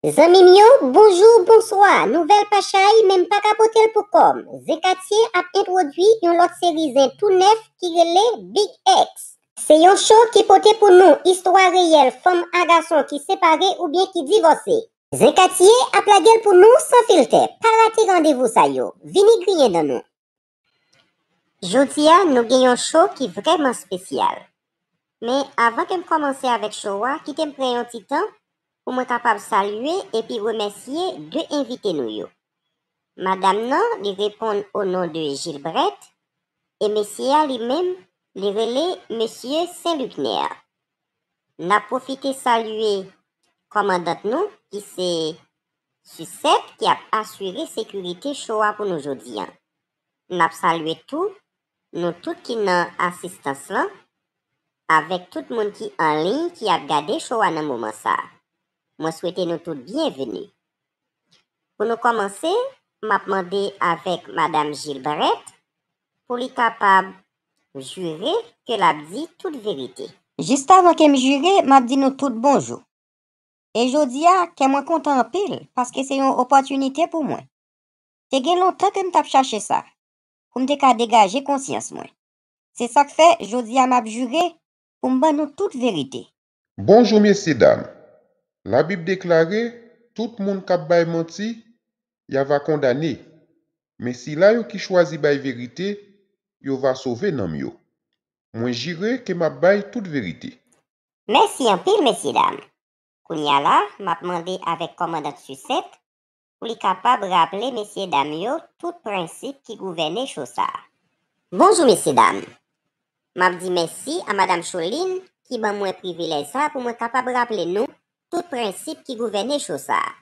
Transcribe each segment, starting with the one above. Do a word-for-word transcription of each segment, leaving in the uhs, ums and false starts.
Zanmi m yo, bonjou, bonswa. Nouvèl pa chay, men m pa ka pote l pou kò m. Zen Katye ap entwodui yon lòt seri zen tou nèf ki rele Big X. Se yon cho ki pote pou nou istwa reyèl fanm a gason ki separe oubyen ki divòse. Zen Katye ap lage l pou nou san filtè. Pa rate randevou sa yo. Vini griyen dan nou. Jodi a, nou gen yon cho ki vrèman espesyal. Men avan ke m kòmanse avèk cho a, kite m pran yon ti tan pou mwen kapab salye epi remèsye de envite nou yo. Madanm nan, li reponn o non de Gilbert, e mesye a li menm, li rele Mesye Saint Luckner. N ap pwofite salye kòmandant nou, ki se Sisèt, ki ap asire sekirite cho a pou nou jodi a. N ap salye tou nou tout ki nan asistans lan, avèk tout moun ki an liy ki ap gade cho a nan moman sa a. Mwen swete nou tout byenveni. Pou nou kòmanse, m ap mande avèk Madanm Gilbert pou li kapab jire ke l ap di tout verite. Jis avan ke m jire, m ap di nou tout bonjou. E jodi a, kè mwen kontan anpil, paske se yon opòtinite pou mwen. Te gen lontan ke m t ap chache sa, pou m te ka degaje konsyans mwen. Se sa k fè, jodi a m ap jire pou m ban nou tout verite. Bonjou, mesye dam. Labib deklare, tout moun k ap bay manti, y a va kondane. Men sila yo ki chwazi bay verite, yo va sove nanm yo. Mwen jire ke m ap bay tout verite. Mèsi anpil, mesye dam. Kounye a la, m ap mande avèk kòmandan Sisèt pou li kapab raple mesye dam yo tout prensip ki gouvène cho sa a. Bonjou, mesye dam. M ap di mèsi a Madanm Cholin ki ban mwen privilèj sa a pou mwen kapab raple nou tout prensip ki gouvène cho sa a.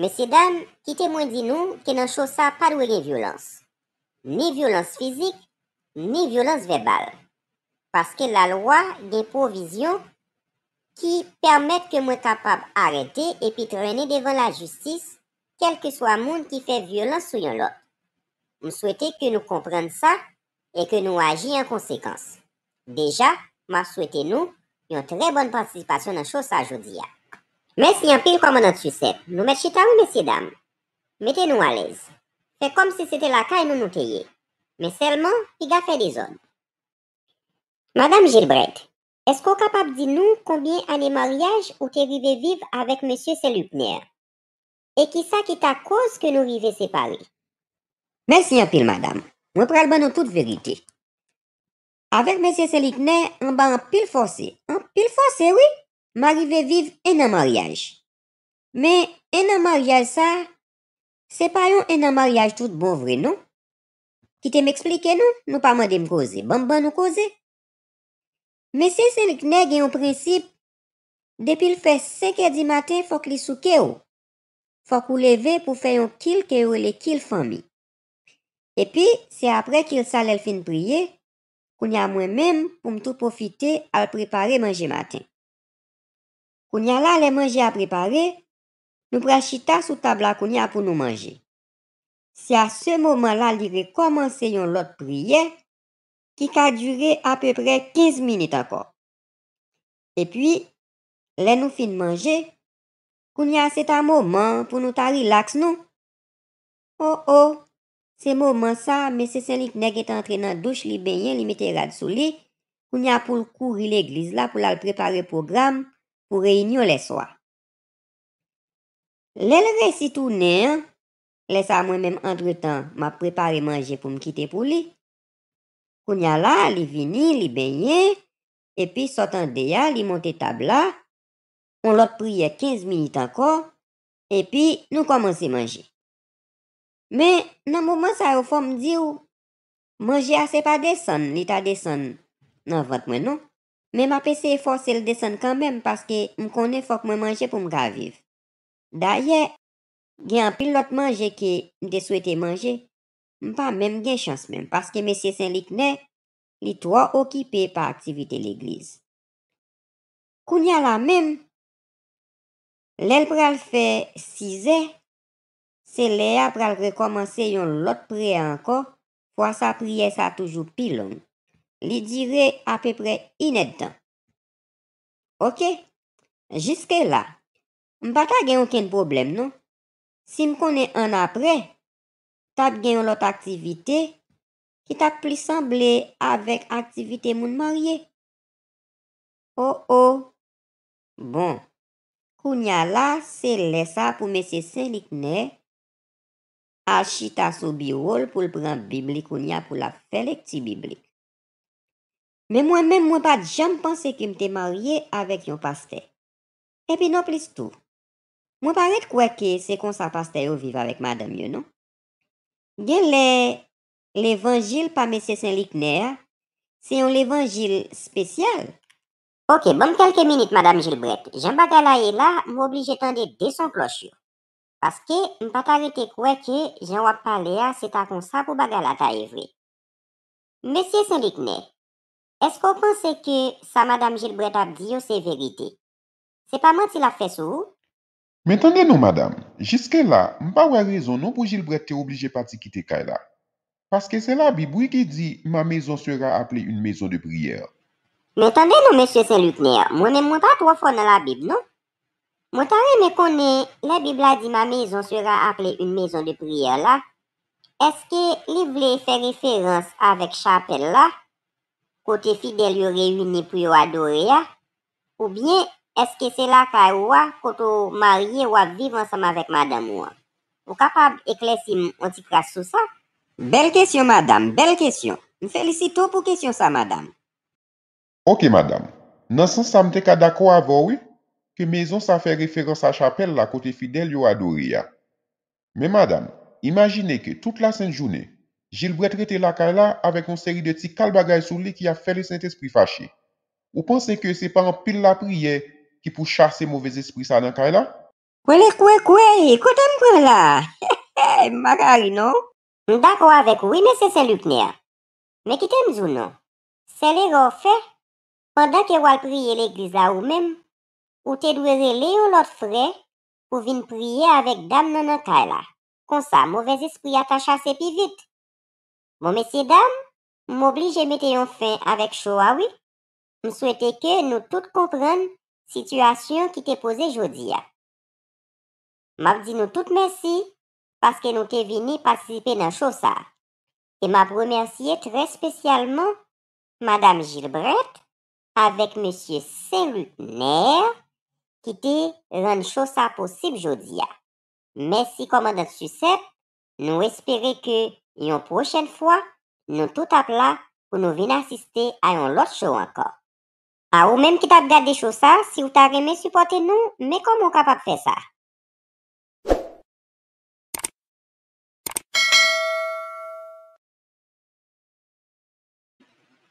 Mesye dam, kite mwen di nou ke nan cho sa pa dwe gen vyolans. Ni vyolans fizik, ni vyolans vèbal. Paske lalwa gen pwovizyon ki pèmèt ke mwen kapab arete epi trennen devan lajistis kèlkeswa moun ki fè vyolans sou yon lòt. M swete ke nou konprann sa e ke nou aji an konsekans. Deja, m ap swete nou yon trè bòn patisipasyon nan cho sa jodi a. Mèsi anpil, kòmandan Sisèt. Nou mèt chita wi, mesye dam. Mete nou alèz. Fè kòmsi se te lakay nou nou te ye. Men sèlman, piga fè dezòd. Madanm Gilbert, èske w kapab di nou konbyen ane maryaj ou te rive viv avèk mesye Saint Luckner? E kisa ki ta koz ke nou rive separe? Mèsi anpil, madanm. Mwen pral ban nou tout verite. Avèk mesye Saint Luckner, anba anpil fòse, anpil fòse, wi, m arive viv en an maryaj. Men, en an maryaj sa, se pa yon en an maryaj tout bon vre, non. Kite m eksplike nou, nou pa mande m koze, ban m ban nou koze. Mesye Saint Luckner gen yon prensip, depi l fè senk è di maten, fòk li souke w. Fòk ou leve pou fè yon kil ke yo rele kil fanmi. Epi, se apre kil sa lè l fin priye, kounye a mwen menm pou m tou pwofite al prepare manje maten. Kounye a la, lè manje a prepare, nou pral chita sou tab la kounye a pou nou manje. Se a se moman la li rekòmanse yon lòt priyè ki ka dire apeprè kenz minit ankò. Epi, lè nou fin manje, kounye a se ta moman pou nou ta rilaks nou. O o, se moman sa, mesye Saint Luckner gentan antre nan douch, li benyen, li mete rad sou li. Kounye a pou l kouri legliz la pou l al prepare pwogram pou reyinyon lèswa. Lè l resi tounen an, lè sa mwen menm antretan m ap prepare manje pou m kite pou li. Kounye a la, li vini, li benyen, epi sa w tande a, li monte tab la, yon lòt priyè kenz minit ankò, epi nou kòmanse manje. Men, nan moman sa yo, fò m di w, manje a se pa desann, li ta desann nan vant mwen, non. Men m ap eseye fòse l desann kanmenm, paske m konnen fòk mwen manje pou m ka viv. Dayè, gen anpil lòt manje ke m te swete manje, m pa menm gen chans menm, paske mesye Saint Luckner, li twò okipe pa aktivite legliz. Kounye a la menm, lè l pral fè sizè, se lè a pral rekòmanse yon lòt priyè ankò, fwa sa priyè sa toujou pi long. Li dire apeprè inèdtan. Oke, jiske la, m pa ta gen okenn pwoblèm non. Si m konnen annapre, t ap gen yon lòt aktivite ki t ap plis sanble avèk aktivite moun marye. O o! Bon, kounye a la, se lè sa pou mesye Sen Liknè al chita sou biwo l pou l pran Bib li kounye a pou l ap fè lekti biblik. Men mwen menm, mwen pa t janm panse ke m te marye avèk yon pastè. Epi nonplis tou, mwen pa ret kwè ke se konsa pastè yo viv avèk madanm yo non. Genlè levanjil pa mesye Sen Liknè a, se yon levanjil espesyal. Oke, ban m kèlke minit, Madanm Jilbrèt. Jan bagay la ye la, m oblije tande de son klòch yo. Paske m pa ta rete kwè ke jan w ap pale a, se ta konsa pou bagay la ta ye vre. Mesye Sen Liknè, èske w panse ke sa Madanm Jilbrèt ap di yo se verite? Se pa manti l ap fè sou ou? Men tande non, madanm, jiske la, m pa wè rezon non pou Jilbrèt te oblije pati kite kay la. Paske se Labib, wi, ki di, Ma maison sera appelée une maison de prière. Men tande non, mesye Sen Liknè, mwen menm mwen pa twò fò nan Labib, non. Mwen ta renmen konnen, lè Bib la di, Ma maison sera appelée une maison de prière la, èske li vle fè referans avèk chapèl la, kote fidèl yo reyini pou yo adore a? Oubyen, èske se lakay ou a, kote w marye, w ap viv ansanm avèk madanm ou an? Ou kapab eklèsi m yon ti kras sou sa? Bèl kesyon, madanm, bèl kesyon. M felisite w pou kesyon sa, madanm. Oke, madanm. Nan sans sa, m te ka dakò avè w, wi, ke maison sa fè referans a chapèl la kote fidèl yo adore a. Men, madanm, imajine ke tout lasent jounen, Jilbrèt rete lakay la avèk yon seri de ti kal bagay sou li ki ap fè Lesentespri fache. Ou panse ke se pa anpil lapriyè ki pou chase movèzespri sa nan kay la? Kwele kwe kwe, kote m pran la? M pa ka ri non. M dakò avèk ou wi, mesye Sen Liknè. Men kite m di w non, sèl erè w fè, pandan ke w al priye legliz la ou menm, ou te dwe rele yon lòt frè pou vin priye avèk dam nan nan kay la. Konsa, movèzespri a ta chase pi vit. Bon, mesyedam, m oblije mete yon fen avèk cho a wi. M swete ke nou tout konprann sitiyasyon ki te poze jodi a. M ap di nou tout mèsi paske nou te vini patisipe nan cho sa a. E m ap remèsye trè espesyalman Madanm Jilbrèt avèk Mesye Sen Liknè ki te rann cho sa posib jodi a. Mèsi, Kòmandan Sisèt. Nou espere ke yon pwochèn fwa, nou tout ap la pou nou vin asiste a yon lòt cho ankò. A ou menm ki t ap gade cho sa, si w ta renmen sipòte nou, men kòman w kapab fè sa.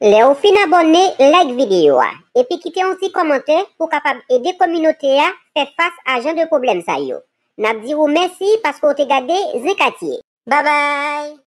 Lè w fin abòne, like videyo a, epi kite yon ti kòmantè pou w kapab ede kominote a fè fas a jan de pwoblèm sa yo. N ap di w mèsi paske w te gade Zen Katye. Babay!